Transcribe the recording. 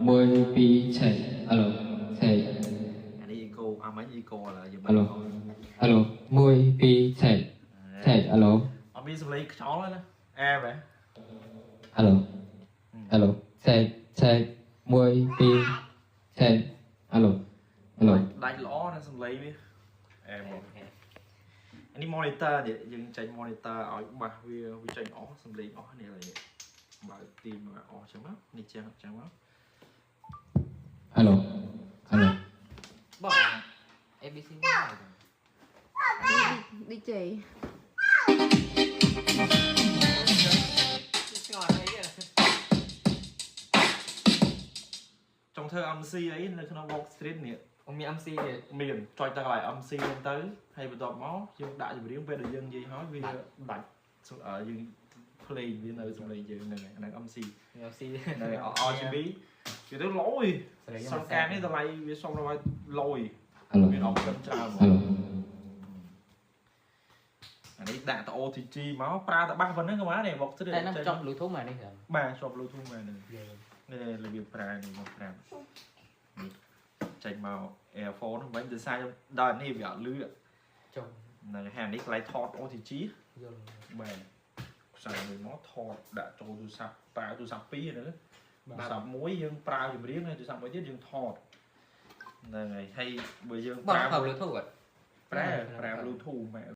1 2 check អាឡូ check អានេះ echo អាមិញ echo ឥឡូវយើង អាឡូអាឡូ1 2 check check អាឡូ អត់មានសំឡេងខ្យល់ទេណាអែមហ៎ អាឡូអាឡូ check check 1 2 check អាឡូអាឡូ ដាច់ល្អណាស់សំឡេងវាអែមហ្មងអានេះ monitor នេះយើងចេញ monitor ឲ្យបាសវាវាចេញអស់សំឡេងអស់នេះឡើយនេះបើកទីមកអស់ចឹងមកនេះចឹងចឹងមក អាឡូអាឡូ បង ABC នេះ DJ ឆ្ងល់អីទេ ចង់ធ្វើ MC អីនៅក្នុង Walk Street នេះ អូមាន MC ទៀត មានចុចទៅកន្លែង MC ហ្នឹងទៅហើយបន្ទាប់មកយើងដាក់ចម្រៀងពេលដែលយើងនិយាយហើយវាដាច់យើង play វានៅសំឡេងយើងហ្នឹងហើយអាហ្នឹង MC មាន MC នៅ RGB វាទៅលយសង្ការនេះតម្លៃវាសុំដល់លយ អាឡូ មាន option ច្រើនហ្ម អាឡូ ងអានេះដាក់ទៅ OTG មកប្រើតែបាសប៉ុណ្្នឹងក៏បានដែរ Box តែហ្នឹងចប់ Bluetooth មកនេះហ្នឹង បាទជាប់ Bluetooth មកហ្នឹង យល់ នេះរបៀបប្រើនេះមកប្រាប់នេះចេញមក earphone ហ្នឹងវិញ design ដល់នេះវាអត់លឺ ចុះ ហ្នឹងហើយអានេះកន្លែងថត OTG យល់ បាទខ្សែមួយមកថតដាក់ចូលទូរស័ព្ទប្រើទូរស័ព្ទពីរហ្នឹងទូរស័ព្ទមួយយើងប្រើចម្រៀងហើយទូរស័ព្ទមួយទៀតយើងថតហ្នឹងហើយហើយបើយើង បង ប្រើ ប្រើ Bluetooth អត់ ប្រើប្រើ Bluetooth ម៉ែ